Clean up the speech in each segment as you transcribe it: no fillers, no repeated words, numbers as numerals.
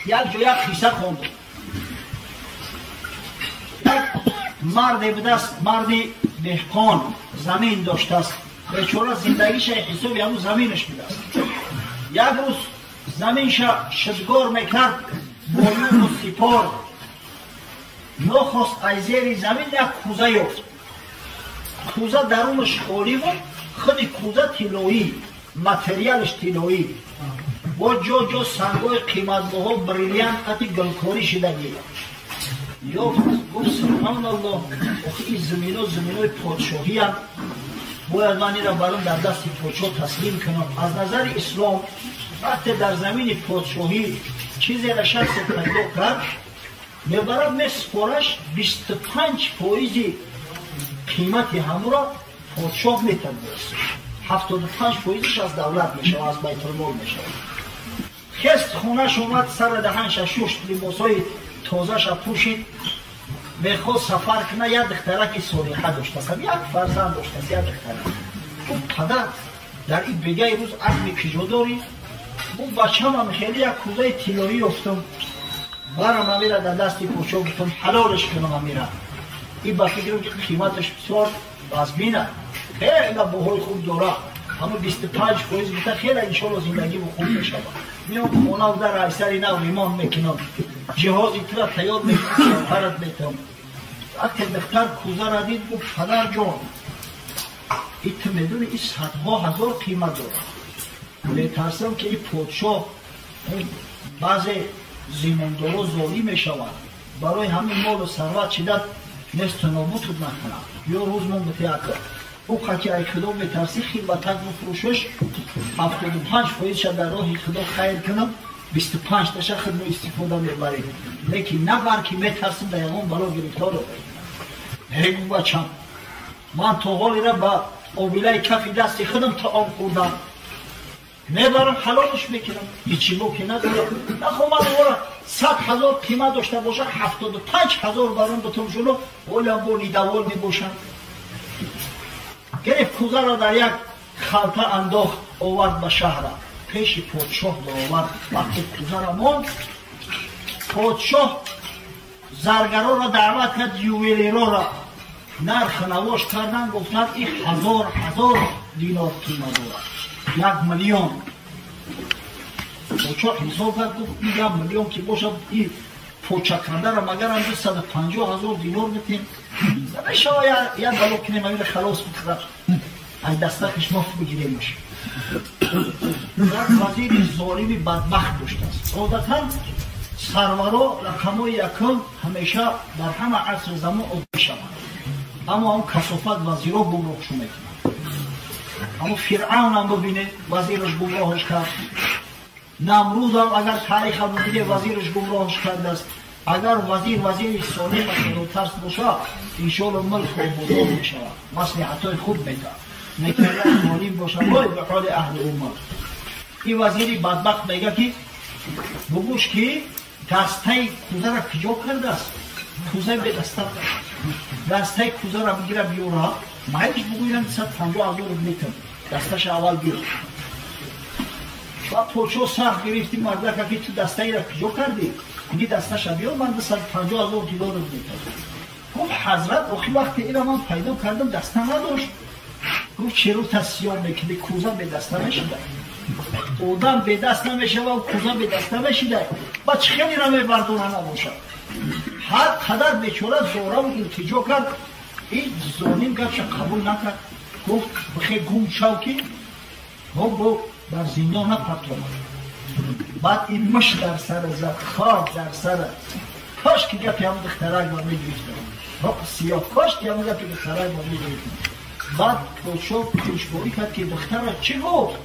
Як ҷо як қисса хондам. Як марде будааст, марди деҳқон, замин доштааст. Бечора зиндагиша ҳисоби ҳамун заминаш будааст. Як рӯз заминша шидгор мекард бо юғу сипор. Нохост аз зери замин як кӯза ёфт. Кӯза дарунаш холӣ буд, худи кӯза тиллоӣ, материалаш тиллоӣ. Бо ҷо-ҷо сангҳои қиматбаҳо, бриллиант қати гулкорӣ шидагӣ. Ёфт, гуфт: субҳоналлоҳ, охи ин замино заминои подшоҳиянд, бояд ман инро баром дар дасти подшоҳ таслим кунам. Аз назари ислом вақте дар замини подшоҳӣ чизеро шахсе пайдо кард, мебарад месупораш, 25% қимати ҳамуро подшоҳ метавонист. 75%-аш аз давлат мешавад, аз байтулмол мешавад. Хест хонаш омад, сара даҳанша шушт, либосҳои тозаша пӯшид, мехост сафар кунад. Як духтараки солиҳа доштааст, як фарзанд доштааст, як духтарак. Гуфт: падар, дар ин бегаи рӯз азми киҷо дорӣ? Гуфт: бачамам, хеле як кӯзаи тиллоӣ ёфтам, барам амира дар дасти подшоҳ гуфтам ҳалолш кунам амира. Ин ба фикрам ки қиматаш бисёр вазмина, хеле баҳои хуб дорад, ҳамун 25% гуфта хеле иншоалло зиндагиму хуб мешавад. Меом хона дар айсари нав ремонт мекунам, ҷиҳози тура тайёр мекунам, шавҳарат метавам. Вақте духтар кӯзаро дид, гуфт: падарҷон, и ту медони ин садҳо ҳазор қимат дорад, метарсам ки ин подшоҳ баъзе зимондоро золим мешавад, барои ҳамин молу сарват чида несту нобудут накунад. Ё рӯз мон битеака ӯ қати ай худо метарсӣ, хилватак бифурӯшаш, 75%-ша дар роҳи худо хайр кунам, 25-таша худмо истифода мебарем, лекин набар ки метарсим дар ягон бало гирифтор. Эгу бачам, ман то ҳолира ба обилаи кафи дасти худам таом хӯрдам, мебарам ҳалолш мекунам, ҳечи боки надорам. Нахо ман ора 100 000 қимат дошта боша, 75 000 баром бутум шуно, олям бо нидавол мебошам. Гирифт кӯзаро, дар як халта андохт, овард ба шаҳра, пеши подшоҳ доовард. Вақте кӯзара монд, подшоҳ заргароро даъват кард, ювелирора. Нарх навош кардан, гуфтанд: ин ҳазор ҳазор динор қимат дорад, 1 миллион. Подшоҳ ҳисоб кард, гуфт: ин 1 миллион ки бошад, ин почакандара магарам 250 000 динор битем, намешава? Як бало кунем, амира халос бикунам, аз дастакаш мо бигиремаш. Як вазири золими бадбахт доштааст. Одатан сарваро рақамҳои якум ҳамеша дар ҳама асри замон одӣ мешаванд, аммо ҳам касофат вазиро гумроҳшу мекунад. Аммо Фиръавнам бибинед, вазираш гумроҳаш кард. Намрудам агар тариха бибине, вазираш гумроҳаш кардааст. Агар вазир вазири солиҳ ва худотарс бошад, иншоалло мулк ободон мешавад, маслиҳатҳои хуб медиҳад. Лекин агар золим бошад, вой ба ҳоли аҳли уммат. Ин вазири бадбахт мега ки бугӯш ки дастаи кӯзара куҷо кардааст, кӯзаи бедаста, дастаи кӯзара бигира биёра, майлиш бугӯям 150 000 метр, дасташа аввал биёр. Ва подшоҳ сахт гирифти мардака ки ту дастаира куҷо кардӣ? Миги: дасташа биёр, ман 250 000 динор метам. Гуфт: ҳазрат, охи вақте ира ман пайдо кардам, даста надошт. Гуфт: чиро тасиён мекунӣ? Кӯза бедаста мешуда? Одам бедаст намешава, кӯза бедаста мешида. Ба чӣ хеле мебардора набошад? Ҳар қадар бечора зораву илтиҷо кард, ин золим гапша қабул накард. Гуфт: бихе гум шав ки бо дар зиндон напартомад. Баъд ин муш дар сара зад, хок дар сара. Кош ки гапи ҳамн духтарак ба мегирифтам, сиёҳ, кош ки ҳамн гапи духтарак ба мегирифтам. Баъд подшоҳ пешгӯӣ кард ки духтара чӣ гуфт?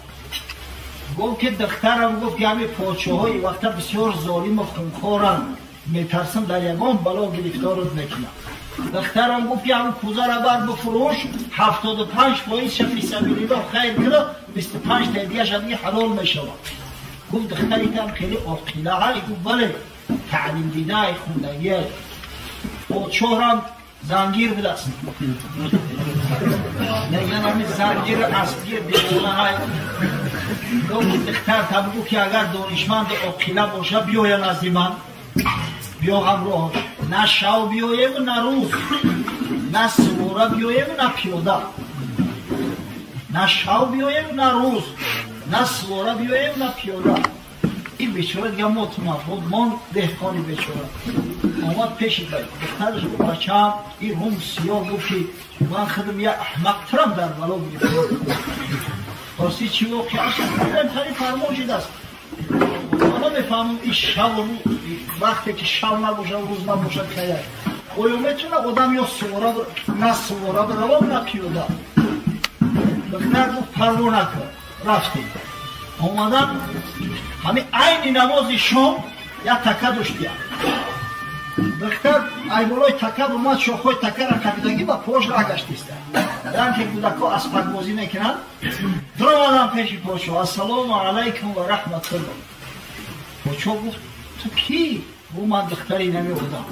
Гуфт ки духтарам гуфт ки ҳамин подшоҳои вақта бисёр золиму хунхоранд, метарсам дар ягон бало гирифторут мекунам. Духтарам гуфт ки ҳамн кӯзара бар бифурӯш, 75%-ша фисабилиллоҳ хайр куна, 25 та дияша дига ҳалол мешавад. Гуфт: духтаритам хеле оқилаҳай? Гуфт: бале, таълим дидаи, хундагиай. Подшоҳрам зангир будааст, мегӯян ҳамин зангир аспгир девонаҳай. Гуфт духтар та бигӯ ки агар донишманду оқила боша биёя назди ман, биё ҳамроҳ. На шав биёеву на рӯз, на сувора биёеву на пиёда. На шав биёеву на рӯз, на сувора биёеву на пиёда. Ин бечора дига мотумад, мон деҳқони бечора. Омад пеши духтараш гуфт бачаам, ин рум сиёҳ гуфт ки ман худам як аҳмақтарам дар бало гирифтам. Рости чӣ воқеа шуд? Тари фармон шудааст. Ман намефаҳмам ин шаву вақте ки шав набошад, рӯз набошад кая. Оё метавонад одам ё сувора на сувора биравад, на пиёда? Духтар гуфт парво накун. Рафтем. Омадан ҳамин айни намози шом як така доштиям. Духтар ай болои така омад, шохҳои такара қабидагӣ ба пош рагаштиста. Дан ки кӯдакҳо аспакбозӣ мекунанд, дуромадам пеши подшоҳ. Ассалому алайкум ва раҳматуллоҳ. Подшоҳ гуфт ту кӣ? Гуфт ман духтари намеодам.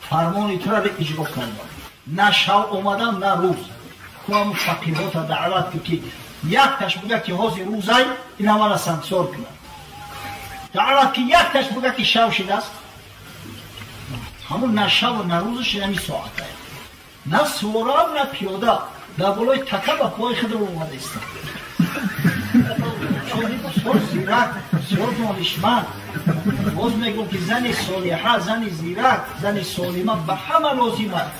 Фармони тура иҷро кардам. На шав омадам, на рӯз. Ту ҳамун фақирҳота даъват кун ки якташ буга ки ҳозир рӯзай, ина мана сангсор кунад. Даъват ки якташ буга ки шав шидааст. Ҳамун на шаву на рӯзаш ҳамин соатая. На суворам, на пиёда. Дар болои така ба пои худро омада истад. Чун бисёр зирак, бисёр донишманд. Боз мегӯм ки зани солиҳа, зани зирак, зани солима ба ҳама лозим аст.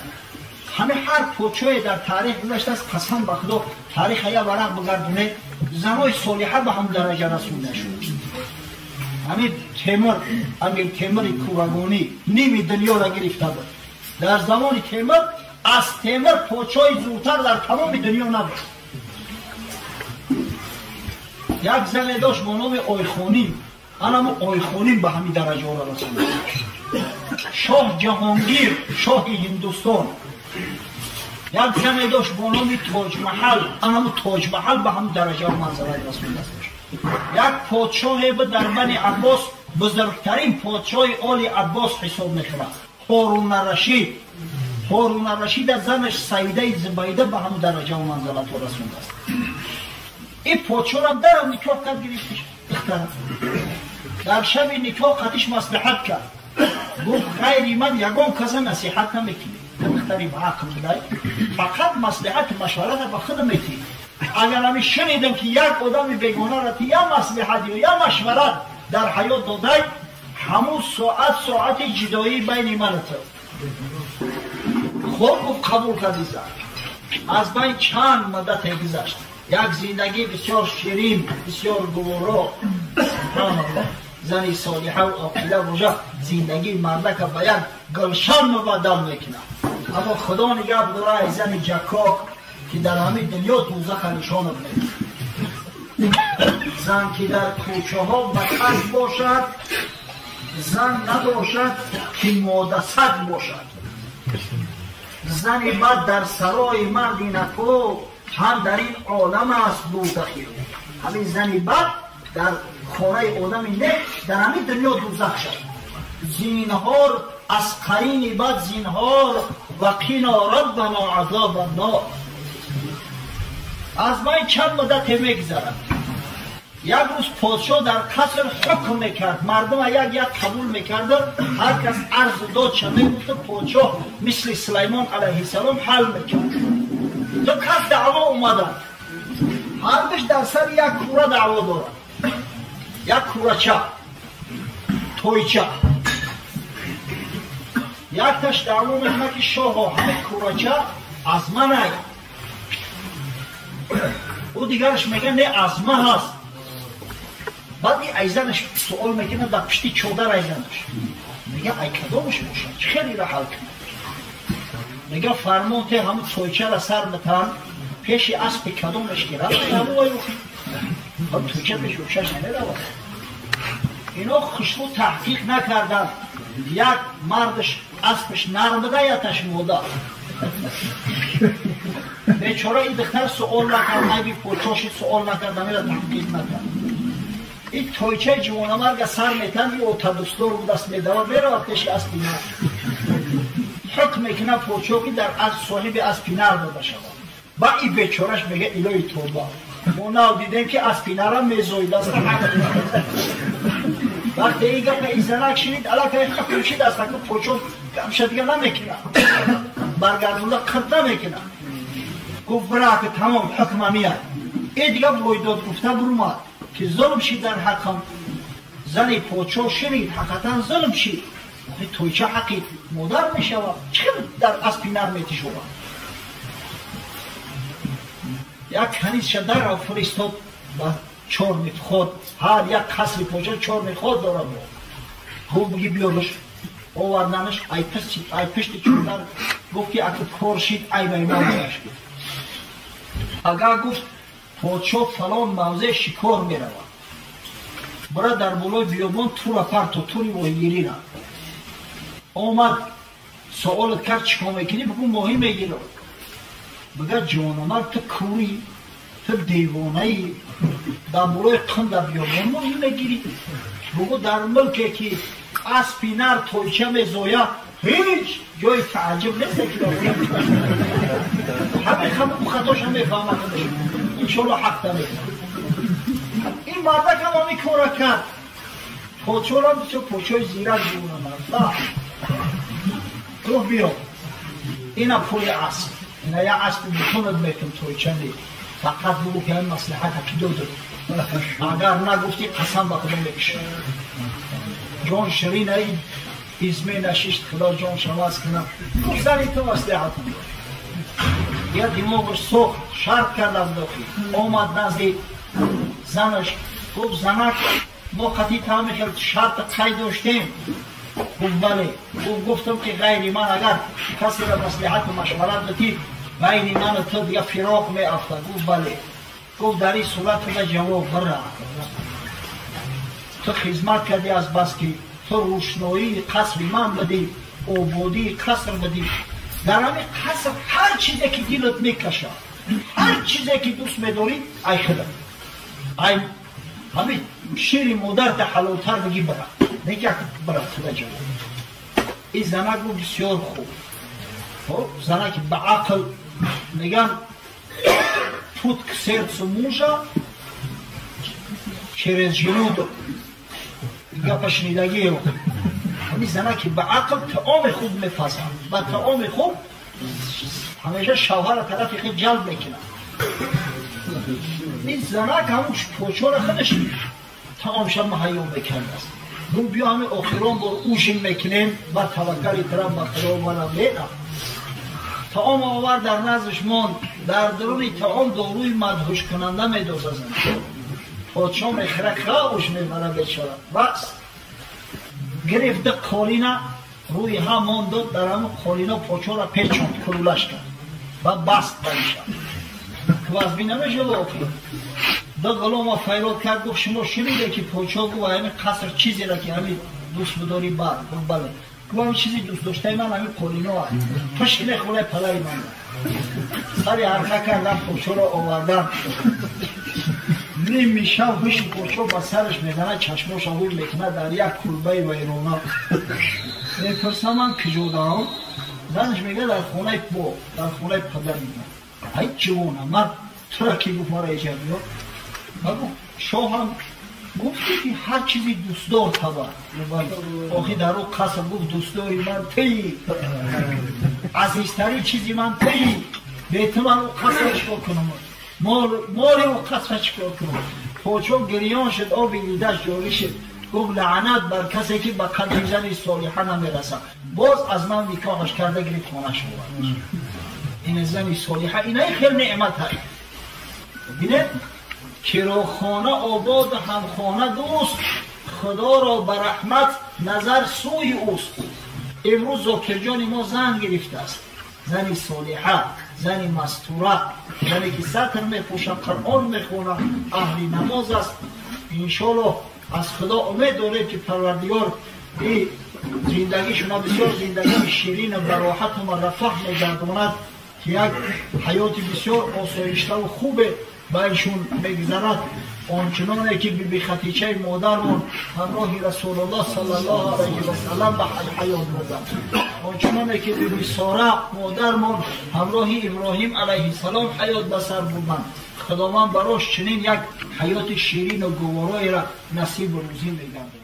Ҳаме ҳар подшоҳе дар таърих гузаштааст, қасам ба Худо, тариха як варақ бигардонед, занои солиҳа ба ҳам дараҷа расонда шуд. Ҳамин Темур, Амир Темури Курагонӣ ними дунёро гирифта буд. Дар замони Темур аз Темур подшоҳи зудтар дар тамоми дунё набуд. Як зане дошт бо номи Ойхоним. Анамо Ойхоним ба ҳамин дараҷаҳоро расонда. Шоҳ Ҷаҳонгир, шоҳи Ҳиндустон, як зане дошт бо номи Тоҷмаҳал. Анамо Тоҷмаҳал ба ҳамин дараҷаҳо манзалат расондааст. Як подшоҳе буд дар Бани Аббос, бузургтарин подшоҳи Оли Аббос ҳисоб мешавад, Ҳорун-ар-Рашид. Ҳорун-ар-Рашид аз занаш Саидаи Зубайда ба ҳамин дараҷаҳо манзалатҳо расондааст. Ин подшоҳам дарам никоҳ кард, гирифтиш духтарам. Дар шаби никоҳ қатиш маслиҳат кард. Гуфт ғайри ман ягон каса насиҳат намекунӣ. Духтари ба ақл будай, фақат маслиҳату машварата ба худ метиҳӣ. Агар ҳамин шунидам ки як одами бегонаро ти я маслиҳат ё я машварат дар ҳаёт додай, ҳамун соат соати ҷудоӣ байни ман ту. Хоб гуфт қабул карди зан. Аз байн чанд муддате гузашт. Як зиндагӣ бисёр ширин, бисёр гуворо. Субҳаналлоҳ. Зани солиҳа оқила бошад, зиндагии мардака ба як гулшан мубаддал мекунад. Аммо Худо нигаҳ дора ай зани ҷакок ки дар ҳамин дунё дӯзаха нишонат медиҳад. Зан ки дар кӯчаҳо ба кас бошад, зан набошад ки модасаг бошад. Зани бад дар сарои марди нако ҳам дар ин олам аст дӯзахи. Ҳамин зани бад дар хонаи одами нек дар ҳамин дунё дӯзах шад. Зинҳор аз қарини бад зинҳор, ва қино раббано азоба нор. Аз байн чанд муддате мегузарад. Як рӯз подшоҳ дар қаср ҳукм мекард, мардума як як қабул мекард, ҳар кас арзу додша мегуфту подшоҳ мисли Сулаймон алайҳиссалом ҳал мекард. Ду кас даъво омаданд. Ҳардуш дар сари як кура даъво дорад. Як курача, тойча. Якташ даъво мекунад ки шоҳо, ҳамин курача аз ман ай. Ӯ дигараш мегӯяд не, аз ман ҳаст. Баъд ин айзанаш суол мекунад дар пушти чодар айзанаш. Мегӯяд ай кадомаш бошад? Чӣ хел инро ҳал кунад? Мегӯяд фармон те ҳамун тойчаро сар битан, пеши аспи кадомаш ки рафт, ҳамун вай охи. Тойча пеши ӯшаш намеравад. Ино хушрӯ таҳқиқ накарданд. Як мардаш аспаш нарм буда, якташ мода. Бечора ин духтар суол накард, айби подшоҳши суол накард, амира таҳқиқ накард. Ин тойчаи ҷавонамарга сар метан, ин отадӯстдор будаст, медавад, меравад пеши аспи нар. Ҳукм мекунад подшоҳ ки дар соҳиби аспи нар дода шавад. Ба ин бечораш мегӯяд илоҳи тоба. Мо нав дидем ки аспи нарам мезоид аст. Вақте ин гапа ин занак шинид, аллакай хапӯшид аст, аку подшоҳ гапша дига намекунад. Баргардонда қирд намекунад. Гуфт бира ки тамом ҳукма мияд. Э дига войдод гуфта бурумад ки зулм шид дар ҳаққам. Зани подшоҳ шинид, ҳақиқатан зулм шид. Тойча ҳаққи модар мешавад, чӣ дар аспи нар метишовад? Як канизша дарро фиристод ба чорни худ, ҳар як қасри подшоҳ чорни худ дорад. Гуфт биги биёрш, оварданаш ай пишти чордар гуфт ки аку кор шид, ай бай ман бараш гуфт. Агар гуфт подшоҳ фалон мавзеъ шикор меравад, бира дар болои биёбон тура парто, тури моҳигирира. Омад суолат кард чӣ кор мекунӣ? Бигӯ моҳӣ мегирам. Бигӯ ҷонамар, ту кӯрӣ, ту девонаӣ, дар болои қин дар биёбон моҳӣ мегирӣ. Бигӯ дар мулке ки аспи нар тойча мезояд, ҳеҷ ҷои тааҷҷуб нест ки ҳамин хатоша мефаҳмад худаш. Иншоалло ҳақ намекунад. Ин мардак ҳам ҳамин кора кард. Подшоҳам бисёр подшоҳи зирак буд. Гуфт биё, ина пули асп, ина як аспи бутунат мекун, тойча не. Фақат бугӯ ки ҳамин маслиҳата ки додад. Агар нагуфтӣ қасам ба худо мекушам. Ҷон ширин ай изме нашишт, худо ҷон шаваз кунад. Гуфт зани ту маслиҳатам дод. Я димоғаш сохт, шарт кард аз дохил. Омад назди занаш, гуфт занак, мо қатъи таъми хел шарта қайд доштем. Гуфт бале. Гуфт гуфтам ки ғайри ман агар касеро маслиҳату машварат додӣ, байни ману ту дига фироқ меафтад. Гуфт бале. Гуфт дар ин сурат туда ҷавоб бира. Ту хизмат кардӣ аз бас ки ту рӯшноии қасри ман будӣ, ободии қаср будӣ. Дар ҳамин қаср ҳар чизе ки дилат мекашад, ҳар чизе ки дӯст медорӣ, ай худат, ай ҳамин шири модарта ҳалолтар бигӣ бира. Нека бира худа ҷавоб. Ин занак гуфт бисёр хуб. Занаки ба ақл меган путь к сердцу мужа через желудок. Гапа шунидагие. Ҳамин занаки ба ақл таоми хуб мепазад, ба таоми хуб ҳамеша шавҳара тарафи худ ҷалб мекунад. Ин занак ҳамун подшоҳро худаш таомша муҳайё мекардааст. Гуфт биё ҳамин охирон бор ужин мекунем, бар таваккали тараф ба худо манам меам. Таом овард, дар наздаш монд. Дар даруни таом доруи мадҳушкунанда медозад. Подшоҳ мехӯрад, хавш мебарад бечора. Бас гирифта қолина рӯи ҳам монд, дод дар ҳамон қолина подшоҳро печонд, кулулаш кард ва баст бариша. Вазбин намешава охир. Ду ғулома файрод кард, гуфт шумо шуниде ки подшоҳ гуфт ҳамин қаср чизеро ки ҳамин дӯст бидорӣ бар. Гуфт бале. Гуфт ҳамин чизи дӯст доштаи ман ҳамин қолино аст. Пушт мехӯрад палаи ман. Сари ҳарқа кардан подшоҳро овардан. Ними шаб ҳуши подшоҳ ба сараш мезанад, чашмоша ҳур мекунад дар як кулбаи вайрона. Мепурсам ман куҷо даам? Занаш мегӯяд дар хонаи бо, дар хонаи падари ман. Ай ҷавона, ман тура ки гуфт мара иҷа биё? Гуфт шоҳам гуфти ки ҳар чизи дӯстдор табар. Охи дар ӯ қаср гуфт дӯстдори ман тии, азизтарин чизи ман тии, бе ту ман ӯ қасра чикор кунам? Моли ӯ қасра чикор кунам? Подшоҳ гирён шуд, оби дидаш ҷорӣ шуд. Гуфт лаънат бар касе ки ба қадри зани солиҳа намерасад. Боз аз ман никоҳаш карда гирифт хонааш овард. Ин зани солиҳа инаи хел неъмат ҳаст. Бинед, кирохона обод, ҳамхона дӯст, худоро ба раҳмат назар сӯи ӯст. Имрӯз Зокирҷони мо зан гирифтааст. Зани солиҳа, зани мастура, зане ки сатр мепӯшад, Қуръон мехонад, аҳли намоз аст. Иншоаллоҳ аз худо умед дорем ки Парвардигор ин зиндагишона бисёр зиндагии ширину бароҳату рафоҳ мегардонад, ки як ҳаёти бисёр осоиштаву хубе ба ишон мегузарад. Ончуноне ки Биби Хатичаи модармон ҳамроҳи Расулуллоҳ саллаллоҳу алайҳи васаллам ба ҳаёт бурданд, ончуноне ки Биби Сора модармон ҳамроҳи Иброҳим алайҳиссалом ҳаёт ба сар бурданд, Худованд барош чунин як ҳаёти ширину гувороеро насибу рӯзӣ мегардонад.